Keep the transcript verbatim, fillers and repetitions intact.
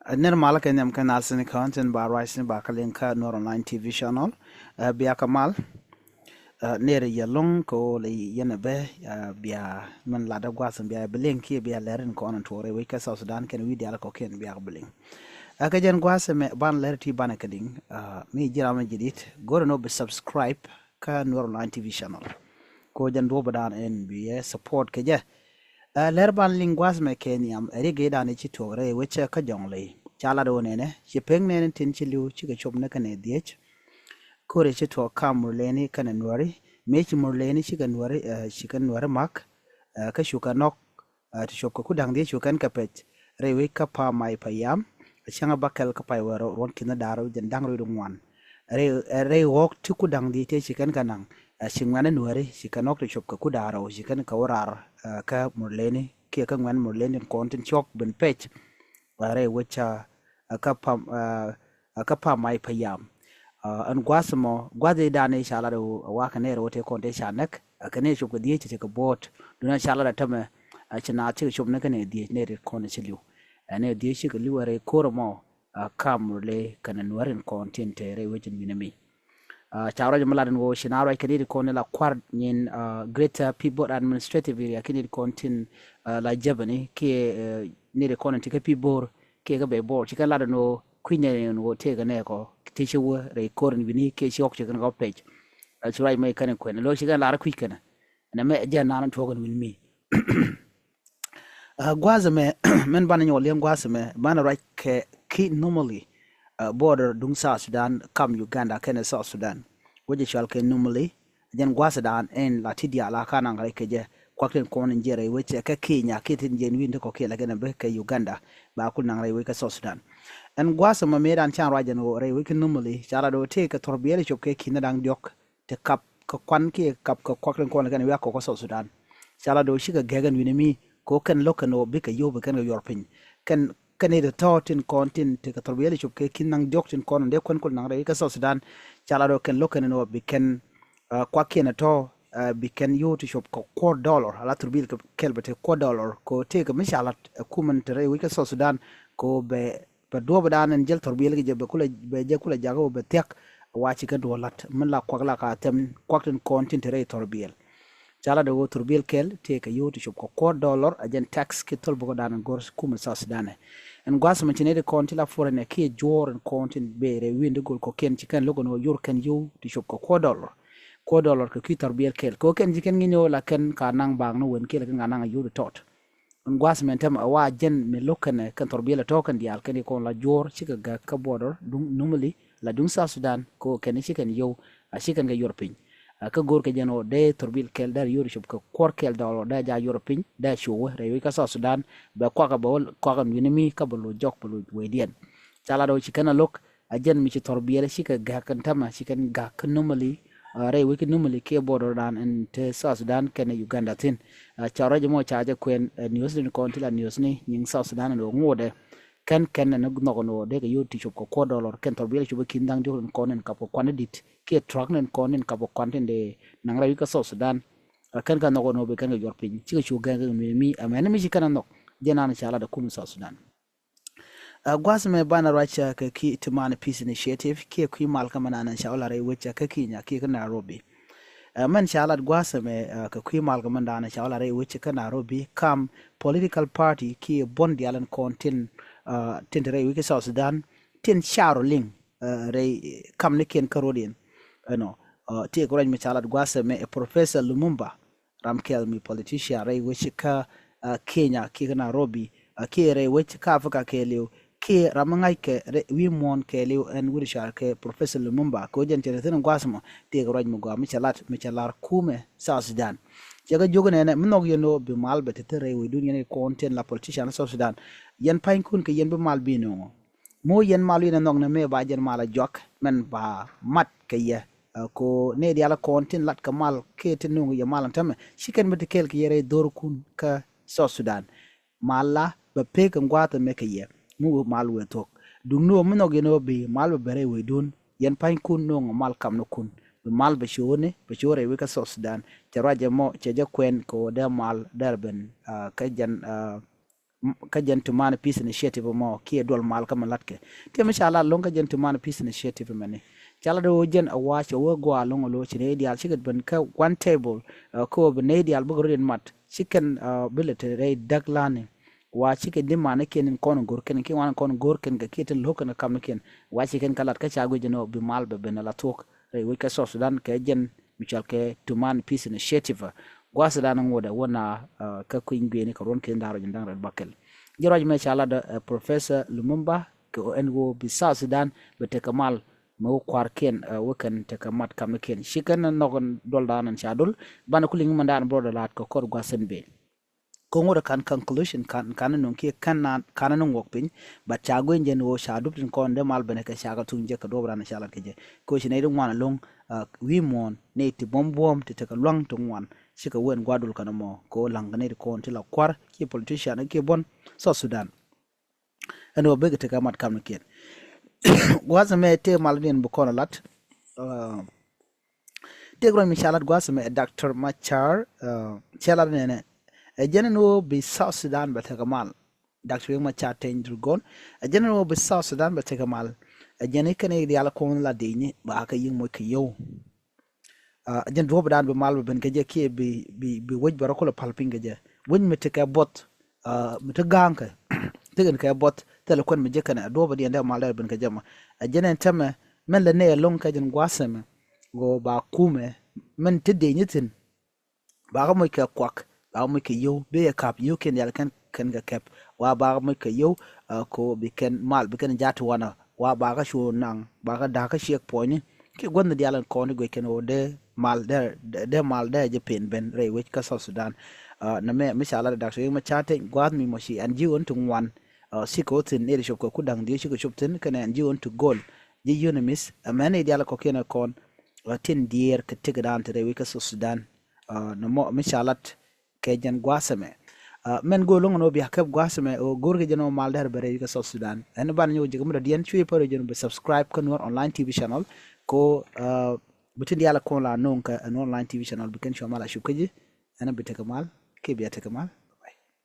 Nɛr malä kɛ nhiam kɛ nal sini kɔn tin ba ruac sini ba kɛ liŋ kä Nuer Online T V channel. Bia kɛ mal. Nɛr yɛ loŋ kɛ wä lɛ yɛn ɛ bɛ bia min lat ɛ guath bia bi liŋ kiɛ bia lɛr in kɔn in tuɔrɛ wec kä South Sudan kɛn wi̱i̱ dial kɔkiɛn bia kɛ bi liŋ. Ɛ kɛ jɛn guath mɛ ban lɛr ti banɛ kɛ liŋ. Mi jiram mi jidit go̱rɛ ni wä bi subscribe kä Nuer Online T V channel. Ko jɛn duɔ̱p dan ɛn bi yɛ support kɛ jɛ. Ɛ lɛr ban liŋ gua̱th mɛ kɛ nhiam ɛ ri gee dan i̱ ci tuɔk rɛy wecɛ kä jɔŋ ley ca lat wä nɛnɛ ci pek nɛnɛ tin ci li̱w cikɛ cop ni kɛnɛ dhiec. Kori ci tuɔk kam Murleni kɛnɛ Nuɛri mëë ci Murleni cikɛ Nuɛri ɛ cikɛ Nuɛri mak. Ɛ kä cukɛ nɔk ɛ ti cop kɛ ku da̱ŋ dhiec cukɛn kɛ pec rɛy wec kä pa may pa yam. Ɛ cäŋ ɛ bakɛl kä pay wɛr ruɔn ki̱n da̱r jɛn da̱ŋ rɛy di ŋuan. Rɛy ɛ rɛy ɣɔk ti ku da̱ŋ dhiec tëë cikɛn kɛ naŋ. Ɛ ci ŋuɛ̈ni Nuɛri cikɛ nɔk ti cop kɛ ku da̱r rɛw cikɛn kɛ wä raar ɛ kä Murleni kiɛ kä ŋuɛ̈n Murleni kɔn tin cɔk ben pec. Ɛ rɛy wec ɛ kä pam ɛ kä pam may pa yam. Ɛn gua̱th mɔ gua̱th i̱ dan i̱ ca lat ɛ wakɛ nɛɛr wä tëë kɔn tëë ca näk ɛ kɛ nɛɛr cop kɛ dhiec tëë kɛ bo̱o̱t. Duundɛ ca lat ɛ tämɛ ɛ ci naath cikɛ cop ni kɛ nɛɛr dhiec nɛɛr kɔn ci li̱w. Ɛ nɛɛr dhiec cikɛ li̱w ɛ rɛy ko̱r ɛmɔ ɛ kam Murle kɛnɛ Nuɛr in kɔn tin te rɛy wec in wi̱nɛ mi. Ca ruac mi lat in ɣöö ci na ruac kɛ nɛy ti kɔn in la kua̱r nyin Greater Pibor Administrative Area kiɛ nɛy ti kɔn tin la Jebeni kiɛ nɛy ti kɔn in ti kä Pibor kiɛ kä Bɛy Bor ci kɛn lat in ɣöö kui̱c nɛy in ɣöö tëëkɛ nɛɛkɔ ti ci wä rɛy ko̱r in wi̱ni kiɛ ci ɣɔk ci kɛn kɔ pec. Ci ruac mɛ kɛn in kuɛn lo̱ ci kɛn lar kui̱c kɛn ɛn ɛmɛ jɛn nan in tuɔɔk in wi̱n mi. Gua̱a̱th ɛmɛ mɛn banɛ nyɔk liɛŋ gua̱a̱th ɛmɛ banɛ ruac kɛ ki normally border duŋ South Sudan kam Uganda kɛnɛ South Sudan. Wecɛ cual kɛ normally jɛn gua̱a̱th dan ɛn la ti diaal a ka naŋ rɛy kɛ jɛ kuak tin kɔn in jiɛ rɛy wecɛ kɛ Kenya kiɛ tin jiɛ in wi̱n ti kɔkiɛ lɛ kɛnɛ bä kɛ Uganda ba kul naŋ rɛy wec kɛ South Sudan. Ɛn gua̱a̱th ɛmɛ mëë dan can ruac jɛn ɣöö rɛy wec kɛ normally ca la do̱ tëë kɛ thɔr biɛl cop kɛ ki̱n da̱ŋ diɔ̱k ti kap kɛ kuan kiɛ kap kɛ kuak tin kɔn kɛn wiak kɔk kä South Sudan. Ca la do̱ cikɛ gɛk ɛn wi̱ni mi ko kɛn lo̱k kɛn ɣöö bikɛ yio̱w bi kɛn kɛ yuɔr piny kɛn kɛn i̱ ti tɔ̱ tin kɔn tin ti kɛ thɔr bi yɛl cop kɛ ki̱n naŋ diɔ̱k tin kɔn dee kuɛn kul naŋ rɛy kä South Sudan. Ca la do̱ kɛn lo̱k kɛn ɛn ɣöö bi kɛn kuak kiɛn ɛ tɔ̱ bi kɛn yio̱w ti cop kɛ kuɔr dollar ala thurbil kɛl bɛ ti kuɔr dollar ko tëëkɛ mi ca lat ɛ kumɛn ti rɛy wec kä South Sudan ko bɛ bɛ duɔ̱ɔ̱p dan ɛn jäl thɔrbiɛl kɛ jɛ bɛ kulɛ bɛ jɛ kulɛ jakä wä bɛ thia̱k. Wa ci kɛn duɔ̱ɔ̱r la̱t min la kuak la ka thɛm kuak tin kɔn tin te rɛy thɔrbiɛl. Ca la dee wä thurbil kɛl tëë kɛ yio̱w ti cop kɛ kuɔr dollar a jɛn tax ki thol bäkä dan ɛn go̱r kumɛ South Sudan ɛ. Ɛn gua̱th mɛ ci nɛy ti kɔn ti la forɛ nɛ kiɛ juɔ̱ɔ̱r ɛn kɔn tin bee rɛy wi̱n di go̱l kɔkiɛn ci kɛn lo̱k ɛn wä yor kɛn yio̱w ti cop kɛ kuɔr dollar. Kuɔr dollar kɛ kui̱ thɔrbiɛl kɛl kɛ wä kɛn ci kɛn ŋi̱n yio̱w la kɛn ka naŋ baŋ ni wen kiɛ la kɛn ka naŋ a yio̱w ti tɔt. Ɛn gua̱a̱th mɛn tɛmɛ ɛ wa jɛn mi lo̱k kɛnɛ kɛn thɔrbiɛl ɛ tɔ̱ kɛn diaal kɛn i̱ kɔn la juɔ̱ɔ̱r cikɛ gäk kä border duŋ normally la duŋ South Sudan ko kɛn i̱ ci kɛn yio̱w a ci kɛn kɛ yuɔr piny. Kä go̱o̱r kɛ jɛn ɣöö dee thɔrbiɛl kɛl dee yuɔr cop kɛ kuɔr kɛl dollar dee ja yuɔr piny dee cuwä rɛy wec kä South Sudan bɛ kuakä bɛ wä kuakä wi̱ni mi kä bɛ lo̱c jɔk bɛ lo̱c wecdiɛn. Ca la dee wä ci kɛn a lo̱k a jɛn mi ci thɔrbiɛl cikɛ gäk kɛn tämɛ ci kɛn gäk kä normally rɛy wec kä normally kiɛ border dan ɛn te South Sudan kɛnɛ Uganda thi̱n. Ca ruac mɔ ca jɛ kuɛn news ni kɔn ti la news ni nyiŋ South Sudan ɛn ɣöö ŋuɔdɛ kɛn kɛn ɛn nhɔk ɛn ɣöö dee kɛ yio̱w ti cop kɛ kuɔr dollar kɛn thɔrbiɛl cop kɛ ki̱n dhaŋ diɔ̱k ɛn kɔn ɛn kap kɛ kuan dit kiɛ truck ni ɛn kɔn ɛn kap kɛ kuan tin dee naŋ rɛy wec kä South Sudan. Kɛn kɛ nhɔk ɛn ɣöö bi kɛn kɛ yuɔr piny cikɛ cu gɛn kɛ mi mi ɛmɛn mi ci kɛn ɛ nhɔk jɛ nan ca lat ɛ kum South Sudan. Ɛ gua̱th mɛ banɛ ruac kɛ ki ti man Peace Initiative kiɛ kui̱ mal kä mɛ nan ca wä la rɛy wec kä Kenya kiɛ kä Nairobi. Ɛ mɛn ca lat gua̱th mɛ kɛ kui̱ mal kä mɛ nan ca wä la rɛy wec kä Nairobi kam political party kiɛ buɔ̱n diaal ɛn kɔn tin tin te rɛy wec kä South Sudan tin ca rɔ liŋ rɛy kam ni kiɛn kä road in. Ɛnɔ tëëk ruac mɛ ca lat gua̱th mɛ ɛ Professor Lumumba ram kɛl mi politician rɛy wec kä Kenya kiɛ kä Nairobi kiɛ rɛy wec kä Africa kɛɛliw kiɛ ram mi ŋa̱ckɛ wi̱i̱ muɔ̱ɔ̱n kɛɛliw ɛn wi̱r car kɛ Professor Lumumba kɛ wec jɛn cɛ rɛ thi̱n gua̱th mɔ tëëk ruac mi gɔaa mi cɛ lat mi cɛ lar kumɛ South Sudan. Cɛ kɛ jiök nɛnɛ mi nhɔk yɛn ɣöö bi mal bɛ te thi̱n rɛy wecdun yɛn kɔn tin la politician South Sudan. Yɛn pa̱nykun kɛ yɛn bi mal bi nööŋɔ. Moc yɛn mal wi̱n ɛ nhɔk ni mëë ba jɛn mal a juak mɛn ba mat kɛ yɛ. Ko nɛy diaal kɔn tin lat kɛ mal kiɛ tin nuŋ yɛ mal ɛn tämɛ ci kɛn bi ti kɛɛl kɛ yɛ rɛy dhorkun kä South Sudan. Mal la bɛ pek kɛ gua̱a̱th ɛmɛ kɛ yɛ mi wee mal wee thuɔ̱k. Duŋ ni ɣöö mi nhɔk yɛn ɣöö bi mal bɛ ben rɛy wecdun yɛn pa̱nykun nuŋ mal kamnikun bi mal bɛ co̱o̱ni bɛ co̱o̱ rɛy wec kä South Sudan. Cɛ ruac ɛmɔ cɛ jɛ kuɛn kɛ ɣöö dee mal dee ben kä jɛn kä jɛn Tumani Peace Initiative mɔ kiɛ duɔl mal kä mi latkɛ. Tiɛ mi ca lat loŋ kä jɛn Tumani Peace Initiative mɛni, ca lat ɣöö jɛn a wac a wä gɔaa loŋ a lo̱ ci nɛy diaal cikɛ ben kä one table, kä ɣöö bi nɛy diaal bikɛ rɔ̱diɛn mat ci kɛn bi lɛ te rɛy däk lani. Wa cikɛ di manikiɛn in kɔn go̱r kɛn kiɛ wan in kɔn go̱r kɛn kɛ kiɛ tin lo̱k kɛn kɛ kamnikiɛn. Wa ci kɛn kä lat kä ca guic jɛn ɔ bi mal bɛ ben a la thuɔ̱k rɛy wec kä South Sudan kɛ jɛn mi cɔal kɛ Tumani Peace Initiative. Gua̱a̱th Sudan ŋuɔdɛ wä na kä kui̱ny guieni kɛ ruɔ̱n ki̱n da̱r rɔ ji̱n da̱ŋ rɛl bakɛl. Ji̱ ruac mɛ ca lat ɛ Professor Lumumba kɛ ɔ ɛn ɣöö bi South Sudan bɛ tekɛ mal mɛ wä kua̱rkiɛn wä kɛn tekɛ mat kamnikiɛn. Ci kɛn nɔk in duɔl da̱a̱n in ca dul banɛ ku liŋ mɛn da̱a̱n brɔdɛ la̱a̱t kɛ kɔr gua̱a̱th in bɛ. Koŋ wä kan conclusion kan kan nɔŋ kiɛ kan na kan nɔŋ wok piny. But ca guic jɛn ɣöö ca dup tin kɔn dee mal benɛ kɛ ca kɛ thuŋ jɛ kɛ duɔp ran ca lat kɛ jɛ. Ko ci nɛy ti ŋuan loŋ wi̱i̱ muɔ̱ɔ̱n nɛy ti buɔ̱m buɔ̱m ti tekɛ luaŋ ti ŋuan. Cikɛ wen gua̱dul kan mɔ ko laŋ kɛ nɛy ti kɔn ti la kua̱r kiɛ politician kiɛ buɔ̱n South Sudan. Ɛn ɣöö bek tekɛ mat kamnikiɛn. Gua̱a̱th mɛ tëë mal diɛn bi kɔn lat. Tëë ruac mi ca lat gua̱a̱th mɛ ɛ Doctor Machar. Cɛ lat nɛnɛ ɛ jɛn ɛn ɣöö bi South Sudan bɛ tekɛ mal. Doctor Riek Machar Teny Dhurgon ɛ jɛn ɛn ɣöö bi South Sudan bɛ tekɛ mal. Ɛ jɛn ikɛn idial kɔn la di̱i̱ni ba kɛ yi̱ŋ moc kɛ yio̱w. Ɛ jɛn duɔ̱ɔ̱p dan bi mal bi ben kɛ jɛ kiɛ bi bi bi wec bɛ rɔ kulɛ pal piny kɛ jɛ. Wec mi tekɛ buɔth mi te ga̱a̱ŋkɛ tekɛn kɛ buɔth thilɛ kuɛn mi jɛ kɛnɛ duɔ̱ɔ̱p diɛn dee mal dee ben kɛ jɛ mɔ. Ɛ jɛn ɛn tɛmɛ mɛn lɛ nɛy ɛlɔ̱ŋ kɛ jɛn gua̱a̱th ɛmɛ ɣöö ba kumɛ mɛn te dee nyi thi̱n. Ba kä moc kɛ kuak ba kä moc kɛ yio̱w bi kɛ kap yio̱w kiɛn dial kɛn kɛn kɛ kɛp. Wa ba kä moc kɛ yio̱w ko bi kɛn mal bi kɛn jat ti wanɔ wa ba kä cu naŋ ba kä da̱k kä ciɛk puɔ̱nyni. Kiɛ guäthni dial in kɔn ti guic kɛn ɣöö dee mal dee dee mal dee jɛ pen ben rɛy wec kä South Sudan. Nɛ mɛ mi ca lat Doctor Riek Machar Teny gua̱a̱th mi mɔ ci N G O ti ŋuan. Cikɛ wä thi̱n nɛy ti cop kɛ ku da̱ŋ dhieec cikɛ cop thi̱n kɛnɛ N G O ti go̱l ji̱ UNMISS. Ɛmɛn i̱ dial kɔ̱kiɛn ɛ kɔn tin diɛɛr kɛ tëkdan ti rɛy wec kä South Sudan. Nɛ mɔ mi ca lat kɛ jɛn gua̱a̱th ɛmɛ. Mɛn go̱o̱r lo̱ŋ ɛn ɣöö bia kɛp gua̱a̱th ɛmɛ ɣöö go̱o̱r kɛ jɛn ɣöö mal dɛr bɛ rɛy wec kä South Sudan. Ɛn banɛ nyɔk jek mi dɔ̱diɛn cuɛ pär jɛn bi subscribe kä Nuer Online T V channel. Ko bi tin dial kɔn la no̱o̱ŋ kä Nuer Online T V channel bi kɛn cuɛ mal a cup kä ji̱. Ɛn bi tekɛ mal kiɛ bia tekɛ mal.